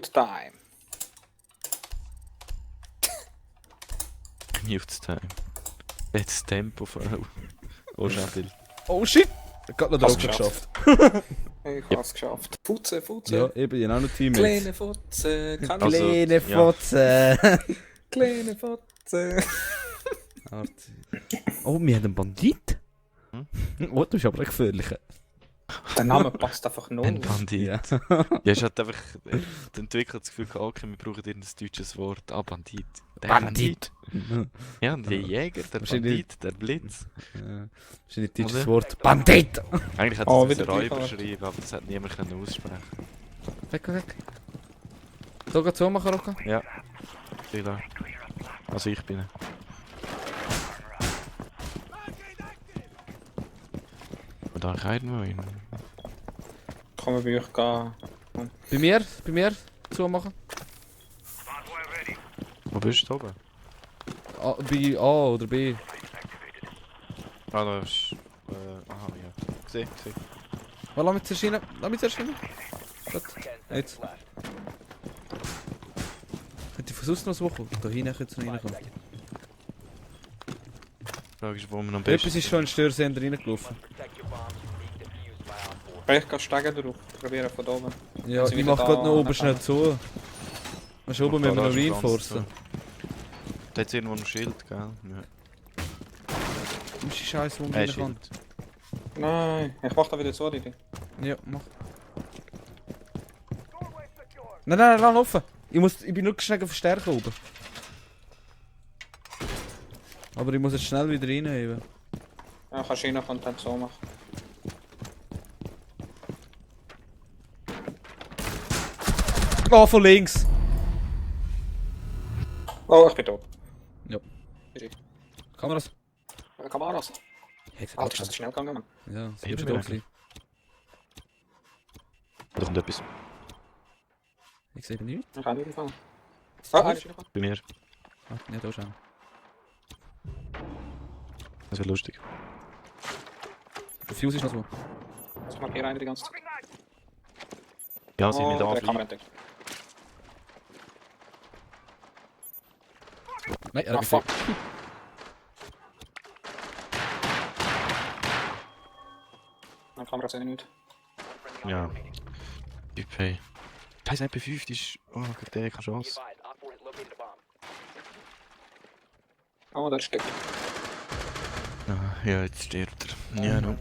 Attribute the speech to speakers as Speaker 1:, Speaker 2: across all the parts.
Speaker 1: Mute Time.
Speaker 2: Mute Time. Jetzt Tempo von. Oh, Schädel.
Speaker 3: Oh shit! Gerade noch
Speaker 1: Hast
Speaker 3: drauf
Speaker 1: du
Speaker 3: geschafft.
Speaker 1: Ich hab's geschafft. Futze, Futze.
Speaker 3: Ja, eben, ich habe auch noch Teammates.
Speaker 1: Kleine Futze. Kann
Speaker 2: Also,
Speaker 3: Kleine
Speaker 2: ja.
Speaker 3: Fotze.
Speaker 1: Kleine Futze.
Speaker 3: Oh, wir haben einen Bandit?
Speaker 2: Hm?
Speaker 3: Oh, du bist aber ein gefährlicher.
Speaker 1: Der Name passt einfach null.
Speaker 2: Ein Bandit.
Speaker 3: Ja.
Speaker 2: Ja, ich hatte einfach die Entwickler das Gefühl, okay, wir brauchen irgendein deutsches Wort. Ah, Bandit. Der
Speaker 3: Bandit.
Speaker 2: Ja, und der Jäger, der
Speaker 3: Wahrscheinlich-
Speaker 2: Bandit, der Blitz.
Speaker 3: Ja. Das ist ein deutsches
Speaker 2: Oder?
Speaker 3: Wort. Bandit!
Speaker 2: Eigentlich hätte
Speaker 1: Oh,
Speaker 2: es
Speaker 1: wieder
Speaker 2: Räuber
Speaker 1: Dreifach.
Speaker 2: schreiben, aber das hat niemand können aussprechen.
Speaker 3: Weg, weg. So, geht so machen, Rocco.
Speaker 2: Ja. Vielleicht. Also ich bin. Und da rein wir hin.
Speaker 1: Kann man bei euch gehen.
Speaker 3: Bei mir so machen.
Speaker 2: Wo bist du oben?
Speaker 3: A, bei A oder B.
Speaker 2: Ah, da ist. Aha, ja. Gesehen.
Speaker 3: Oh, lass mich zuerst rein. Lass mich zuerst rein. Gut. Jetzt. Könnte ich von sonst noch was machen? Da hinten könnte es noch reinkommen.
Speaker 2: Die Frage ist, wo wir am
Speaker 3: Etwas
Speaker 2: besten.
Speaker 3: ist schon in den Störsender reingelaufen.
Speaker 1: Ich kann steigen drauf. Probieren von da oben.
Speaker 3: Ja,
Speaker 1: Sie
Speaker 3: ich
Speaker 1: wieder
Speaker 3: mach
Speaker 1: da
Speaker 3: gerade noch oben
Speaker 1: nachher.
Speaker 3: schnell zu. Weißt du, oben müssen wir noch reinforcen.
Speaker 2: Da hat es irgendwo ein Schild, gell? Ja.
Speaker 3: Du bist die Scheiße, wo man
Speaker 2: Hey,
Speaker 3: rein kann.
Speaker 2: Schild.
Speaker 1: Nein, ich mach da wieder zu, Didi.
Speaker 3: Ja, mach. Nein, lass offen. Ich bin nur schnell verstärken oben. Aber ich muss jetzt schnell wieder reinheben.
Speaker 1: Ja, kannst du rein und dann so machen.
Speaker 3: Oh, von links!
Speaker 1: Oh, ich bin tot.
Speaker 3: Ja.
Speaker 1: Easy.
Speaker 3: Kameras?
Speaker 1: Kameras.
Speaker 3: Hey, ich
Speaker 1: Alter, ist das schnell gegangen, Mann.
Speaker 3: Ja, das
Speaker 2: Hey,
Speaker 3: wird
Speaker 2: du
Speaker 3: doof
Speaker 2: bist
Speaker 3: sein.
Speaker 2: Da kommt etwas.
Speaker 3: Ich sehe nichts.
Speaker 1: Ich kann nicht anfangen. Ah, einer ist reingekommen.
Speaker 2: Bei mir.
Speaker 3: Ah, nicht da schauen.
Speaker 2: Das wäre lustig.
Speaker 3: Der Fuse ist noch so.
Speaker 1: Ich markiere einen die ganze Zeit.
Speaker 2: Ja, sie nicht
Speaker 1: der
Speaker 2: anfliegen.
Speaker 1: Kamera entdeckt.
Speaker 3: Nein, er
Speaker 1: Ah,
Speaker 3: hat mich
Speaker 1: fuck. Die Kamera sehen nicht.
Speaker 2: Ja. IP. Scheiße, MP5, die ist. Oh, der keine Chance.
Speaker 1: Oh, der steckt.
Speaker 2: Ja, jetzt stirbt er. Ja, no.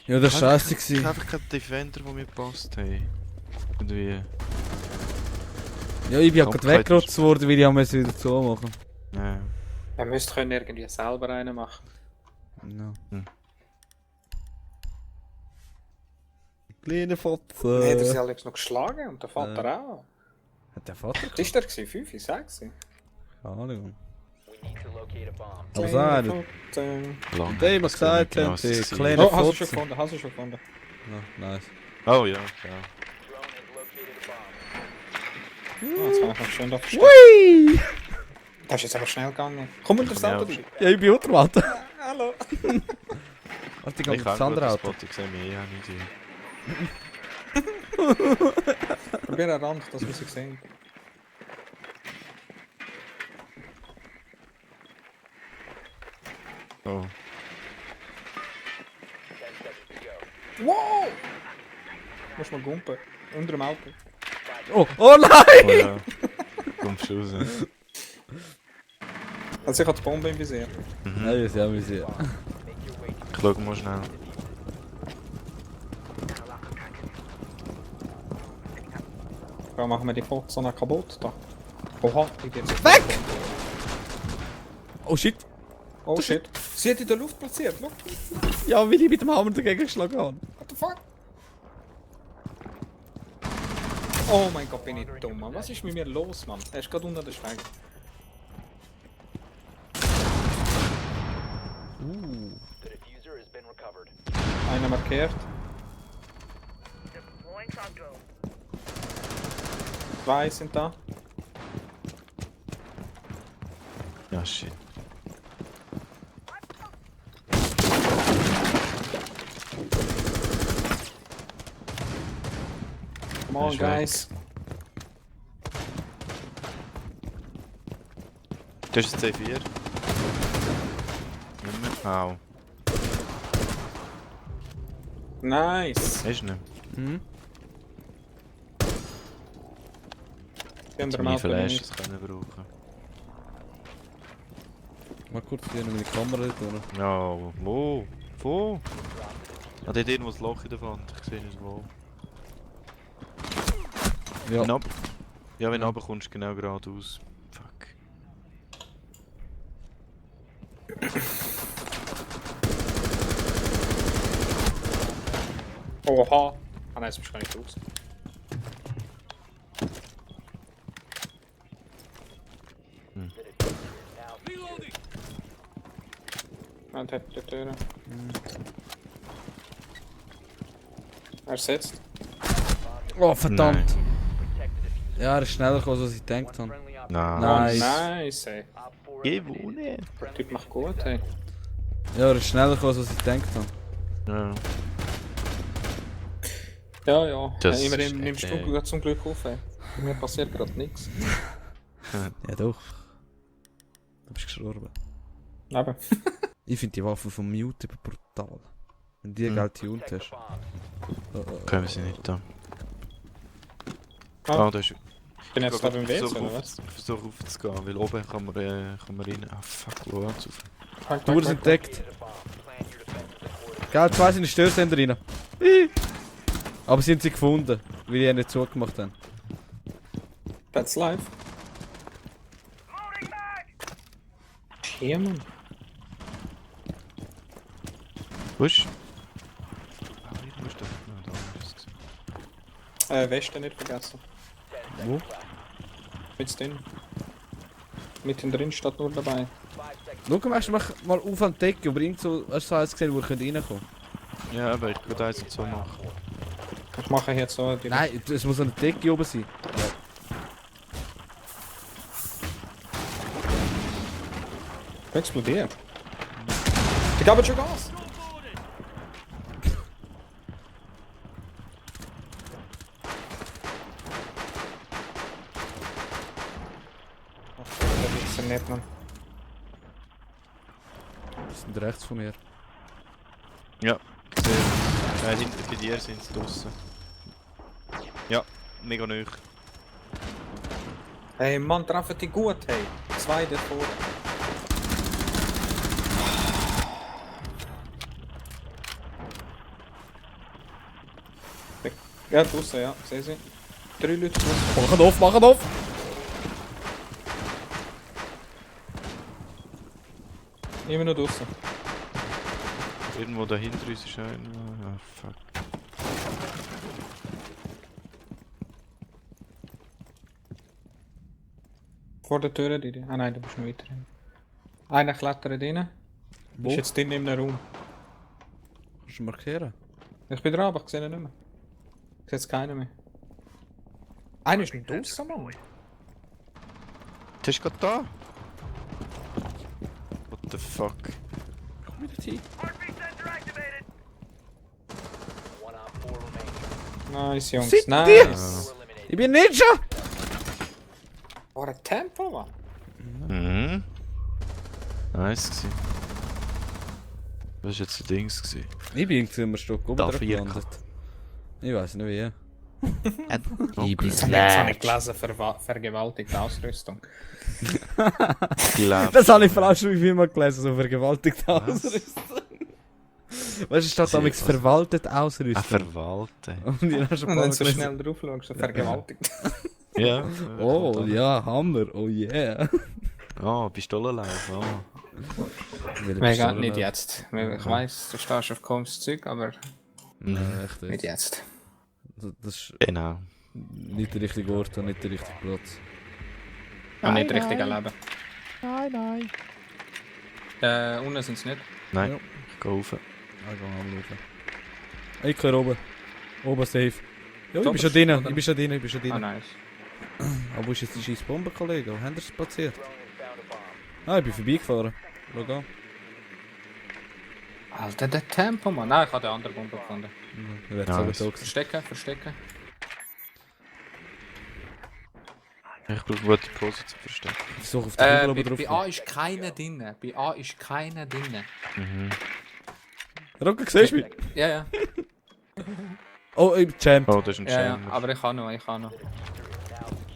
Speaker 3: Ja, das war scheiße.
Speaker 2: Ich
Speaker 3: gewesen.
Speaker 2: habe einfach keine Defender, die mir gepasst haben. Irgendwie.
Speaker 3: Ja, ich bin ja gerade
Speaker 2: Komplett.
Speaker 3: weggerotzt worden, weil ich musste wieder zu machen.
Speaker 2: Ja.
Speaker 1: Er müsste können irgendwie selber einen machen.
Speaker 3: Ja.
Speaker 2: Hm.
Speaker 3: Kleine Fotze.
Speaker 1: Nee, der ist Alex noch geschlagen und der Vater auch.
Speaker 3: Hat der Vater?
Speaker 1: Was ist der gewesen? 5, 6?
Speaker 3: Keine Ahnung.
Speaker 1: Kleine
Speaker 3: Was sagt er?
Speaker 1: Fotze.
Speaker 2: Lang.
Speaker 3: Der immer gesagt
Speaker 2: Genau,
Speaker 3: hat,
Speaker 2: was
Speaker 3: die
Speaker 2: es war.
Speaker 3: kleine
Speaker 1: Oh, hast du
Speaker 3: Fotze.
Speaker 1: schon gefunden? Hast du schon gefunden?
Speaker 3: Ja, nice.
Speaker 2: Oh ja, ja.
Speaker 1: Oh, jetzt kann ich noch schön da verstecken.
Speaker 3: Hui!
Speaker 1: Das ist jetzt aber schnell gegangen. Komm unter das
Speaker 2: Komm, ja,
Speaker 1: Auto rein.
Speaker 3: Ja, ich bin unter dem Auto.
Speaker 1: Hallo.
Speaker 3: Warte, ich
Speaker 2: Ich
Speaker 3: gehe
Speaker 2: habe
Speaker 3: das andere
Speaker 2: das
Speaker 3: Auto.
Speaker 2: Spot, ich sehe mich ja nicht.
Speaker 1: Probier einen Rand, dass wir sie sehen.
Speaker 2: Oh.
Speaker 1: Wow! Musst mal gumpen. Unter dem Auto.
Speaker 3: Oh
Speaker 2: Oh
Speaker 3: nein!
Speaker 2: ja. Kommst du raus.
Speaker 1: Also ich habe die Bombe im Visier.
Speaker 3: Ja, wir sehen.
Speaker 2: Ich schau mal schnell.
Speaker 1: Ja, machen wir die Fotze noch kaputt da. Oha, die geht jetzt.
Speaker 3: Weg! Oh shit!
Speaker 1: Oh shit. Sie hat in der Luft platziert, look.
Speaker 3: Ja, weil ich mit dem Hammer dagegen geschlagen habe.
Speaker 1: What the fuck? Oh mein Gott, bin ich dumm, Mann. Was ist mit mir los, Mann? Er ist gerade unter der Schweige. Einer markiert. Zwei sind da.
Speaker 2: Ja, shit.
Speaker 1: Come on,
Speaker 2: Ist weg.
Speaker 1: guys.
Speaker 2: Das ist ein C4. Nicht mehr. Au.
Speaker 1: Nice.
Speaker 2: Hast du nicht?
Speaker 3: Mhm.
Speaker 1: Die haben
Speaker 2: Zum
Speaker 1: wir
Speaker 2: Flashes können brauchen.
Speaker 3: Mal kurz hier noch meine Kamera dort unten.
Speaker 2: Ja, wo? Wo? Ah, dort irgendwo das Loch in der Wand. Ich sehe nicht wo.
Speaker 3: Ja.
Speaker 2: Wenn ab ja, wenn du runterkommst, genau geradeaus. Fuck.
Speaker 1: Oha. Ah nein, das bist gar nicht raus. Ah, der hat die Tür. Er sitzt.
Speaker 3: Oh, verdammt!
Speaker 2: Nein.
Speaker 3: Ja, er ist schneller gekommen, als ich gedacht habe.
Speaker 2: Nein.
Speaker 3: Nice.
Speaker 1: Nice, ey.
Speaker 2: Gewonnen.
Speaker 1: Der Typ macht gut, hey.
Speaker 3: Ja, er ist schneller gekommen, als ich gedacht habe.
Speaker 2: Ja.
Speaker 1: Ja, ja.
Speaker 2: Das
Speaker 1: Immerhin
Speaker 2: ist
Speaker 1: nimmst
Speaker 2: echt,
Speaker 1: du zum Glück auf, ey. Mir passiert gerade nichts.
Speaker 3: Ja, doch. Du bist gestorben.
Speaker 1: Aber.
Speaker 3: Ich finde die Waffe von Mute brutal. Wenn du die geil tuned hast.
Speaker 2: Können wir sie nicht da.
Speaker 1: Ah,
Speaker 2: Ah, da ist...
Speaker 1: ich bin jetzt da beim WC, oder was?
Speaker 2: Ich versuche aufzugehen, weil oben kann man rein. Ah fuck, wo geht's auf?
Speaker 3: Du wurdest entdeckt. Geil, zwei sind in den Störsender rein. Ih. Aber sie haben sie gefunden, weil die nicht zugemacht haben.
Speaker 1: That's live. Hier, Mann.
Speaker 2: Wo ist? Ah, irgendwo ist der. Ah, da ist es.
Speaker 1: Westen nicht vergessen.
Speaker 3: Wo?
Speaker 1: Mit drin. Mitten drin steht nur dabei.
Speaker 3: Schau mal auf an die Decke, aber irgend so, hast du so eins gesehen, wo ihr reinkommen könnt?
Speaker 2: Ja, aber ich würde eins und so machen.
Speaker 1: Ich mache jetzt so die.
Speaker 3: Nein, es muss an der Decke oben sein.
Speaker 1: Explodiert. Ich gab schon Gas. Ach, der Wichser nicht, Mann.
Speaker 3: Die sind rechts von mir.
Speaker 2: Ja, gesehen. Hinter bei dir sind sie draussen. Ja, mega neu.
Speaker 1: Hey Mann, treffen die gut, hey. Zwei da vorne. Ja, draussen, ja. Sehen Sie? 3 Leute draussen.
Speaker 3: Mach ihn auf!
Speaker 1: Immer noch draussen.
Speaker 2: Irgendwo dahinter uns ist einer. Ah, fuck.
Speaker 1: Vor der Tür, die. Ah nein, du bist noch weiter drin. Einer klettert rein.
Speaker 3: Wo?
Speaker 1: Ist jetzt drin in einem Raum.
Speaker 3: Kannst du markieren?
Speaker 1: Ich bin dran, aber ich sehe ihn nicht mehr. Ich sehe jetzt keinen mehr. Einer ist nicht draussen, Mann.
Speaker 2: Der ist gerade da. What the fuck?
Speaker 3: Komm wieder hin.
Speaker 1: Nice, Jungs.
Speaker 3: Seid
Speaker 1: Nice.
Speaker 3: ihr? Ich bin Ninja!
Speaker 1: Oh, ein Tempo, Mann.
Speaker 2: Mhm. Nice gewesen. Das war jetzt ein Dings gewesen.
Speaker 3: Ich bin irgendwie immer Stock oben
Speaker 2: Da
Speaker 3: drauf
Speaker 2: vier
Speaker 3: gelandet. Ich weiß nicht wie.
Speaker 2: Ich bin
Speaker 1: Jetzt habe ich gelesen, vergewaltigte Ausrüstung.
Speaker 3: Das habe ich vor allem schon wie viel mal gelesen, so vergewaltigt Ausrüstung. Weißt du, statt damals verwaltet Ausrüstung.
Speaker 2: Verwalten.
Speaker 3: Und ich habe schon
Speaker 1: Und
Speaker 3: mal
Speaker 1: dann so
Speaker 3: gelesen.
Speaker 1: schnell drauf schaust, so vergewaltigt.
Speaker 2: Ja.
Speaker 3: Oh ja, Hammer, oh yeah.
Speaker 2: Oh, Pistolenlauf. Oh.
Speaker 1: Mega, nicht jetzt. Ich weiss, du stehst auf komisches Zeug, aber
Speaker 3: Nein, echt
Speaker 1: nicht
Speaker 3: jetzt.
Speaker 1: jetzt.
Speaker 3: Das ist
Speaker 2: Genau.
Speaker 3: nicht der richtige Ort und nicht der richtige Platz.
Speaker 1: Und nicht richtig erleben.
Speaker 2: Nein.
Speaker 1: Unten sind sie nicht.
Speaker 2: Nein,
Speaker 3: Ja.
Speaker 2: ich gehe rauf.
Speaker 3: Ich gehe anschauen. Ich kann oben. Oben safe. Ja, ich
Speaker 1: Top
Speaker 3: bin schon
Speaker 1: ist,
Speaker 3: drin,
Speaker 1: oder?
Speaker 3: ich bin schon drin, ich bin schon
Speaker 1: Ah,
Speaker 3: drin.
Speaker 1: nice.
Speaker 3: Aber wo ist jetzt die scheiß Bombe, Kollege? Wo haben sie es platziert? Ah, ich bin vorbeigefahren. Schau an.
Speaker 1: Alter, der Tempo, Mann. Nein, ich habe den anderen Bombe gefunden.
Speaker 3: Ich werde
Speaker 2: Nice.
Speaker 3: so gezogen.
Speaker 1: Verstecken.
Speaker 2: Ich brauche gute Pose zu verstecken.
Speaker 3: Ich versuche auf den Hügel oben
Speaker 1: Bei
Speaker 3: drauf.
Speaker 1: A ist keiner drin. Bei A ist keiner drin.
Speaker 2: Mhm.
Speaker 3: Rocker, siehst du mich?
Speaker 1: Ja, ja.
Speaker 3: Oh, ich jammed.
Speaker 2: Oh, das ist ein
Speaker 1: Ja, ja.
Speaker 2: Chamber.
Speaker 1: Aber ich kann noch, ich kann noch.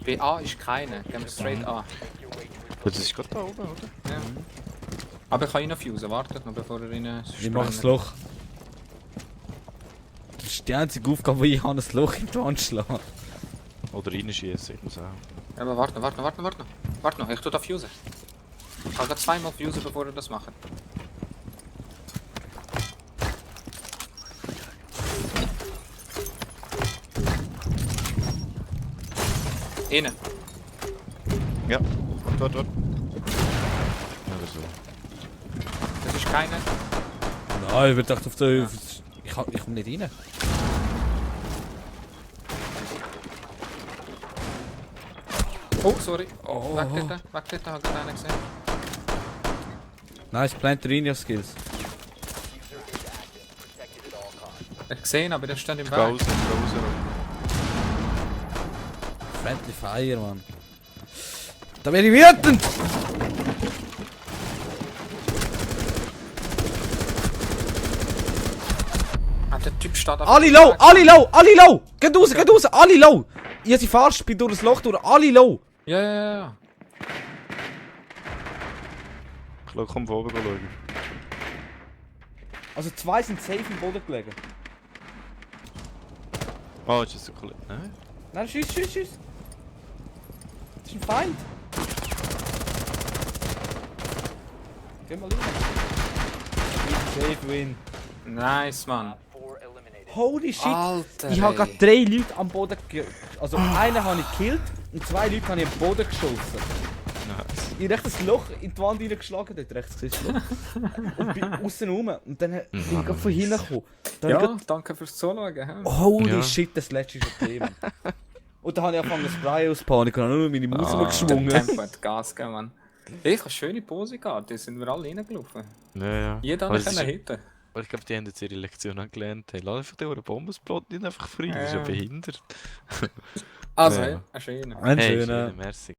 Speaker 1: Bei A ist keiner. Gehen wir straight A.
Speaker 2: Das ist gerade da oben, oder?
Speaker 1: Ja. Aber ich kann ihn noch fusen. Wartet noch, bevor er rein
Speaker 3: Ich mache das Loch. Das ist die einzige Aufgabe, die ich habe, ein Loch in die Wand zu schlagen.
Speaker 2: Oder reinschießen, ich muss auch.
Speaker 1: Ja, aber warte noch, ich tu da fusen. Ich kann gerade zweimal fusen, bevor er das macht. Innen.
Speaker 2: Ja, dort. Oder so.
Speaker 1: Das ist keiner.
Speaker 3: Nein, ich würde auf der... Ich komm nicht rein.
Speaker 1: Oh, sorry.
Speaker 3: Oh.
Speaker 1: Weg dort, hab gerade einen gesehen.
Speaker 3: Nice, Plant Rhino Skills.
Speaker 1: Ich hab gesehen, aber der steht im Weg.
Speaker 2: Raus.
Speaker 3: Friendly Fire, Mann. Da werde ich wütend!
Speaker 1: Ah, der Typ steht auf
Speaker 3: Alle
Speaker 1: dem
Speaker 3: low!
Speaker 1: Weg.
Speaker 3: Alle low! Geht raus! Alle low! Ich hab sie verarscht, bin durch das Loch durch. Alle low!
Speaker 1: Ja.
Speaker 2: Ich komm von oben schauen.
Speaker 3: Also 2 sind safe im Boden gelegen.
Speaker 2: Oh, ist das so cool? Nein?
Speaker 3: Nein, schieß! Das ist ein Feind! Geh mal rein. Safe win.
Speaker 1: Nice, Mann.
Speaker 3: Holy shit!
Speaker 1: Alter,
Speaker 3: Ich habe
Speaker 1: ey.
Speaker 3: gerade 3 Leute am Boden Also einen habe ich gekillt und 2 Leute habe ich am Boden geschossen.
Speaker 2: Nice.
Speaker 3: Ich habe echt ein Loch in die Wand reingeschlagen, dort rechts ist das Loch. Und bin außen rum. Und dann bin ich gerade von hinten gekommen. Dann habe ich
Speaker 1: Ja, danke fürs Zuschauen. hä?
Speaker 3: Holy
Speaker 2: Ja.
Speaker 3: shit, das letzte ist ein Thema. Und dann habe ich angefangen zu sprayen aus Panik und habe nur meine Maus geschwungen.
Speaker 1: Tempo hat Gas gegeben, Mann. Ich habe schöne Pose gehabt, die sind wir alle reingelaufen.
Speaker 2: Ja.
Speaker 1: Jeder
Speaker 2: Aber
Speaker 1: hat
Speaker 2: es ist-
Speaker 1: können hitten.
Speaker 2: Aber ich glaube, die haben jetzt ihre Lektion angelernt. Hey, lass einfach den Bombensplot nicht einfach frei, das ist ja
Speaker 1: Ja.
Speaker 2: behindert.
Speaker 1: Also,
Speaker 2: Ja.
Speaker 1: hey, ein schöner.
Speaker 3: Ein
Speaker 2: Hey,
Speaker 3: schöner.
Speaker 2: merci.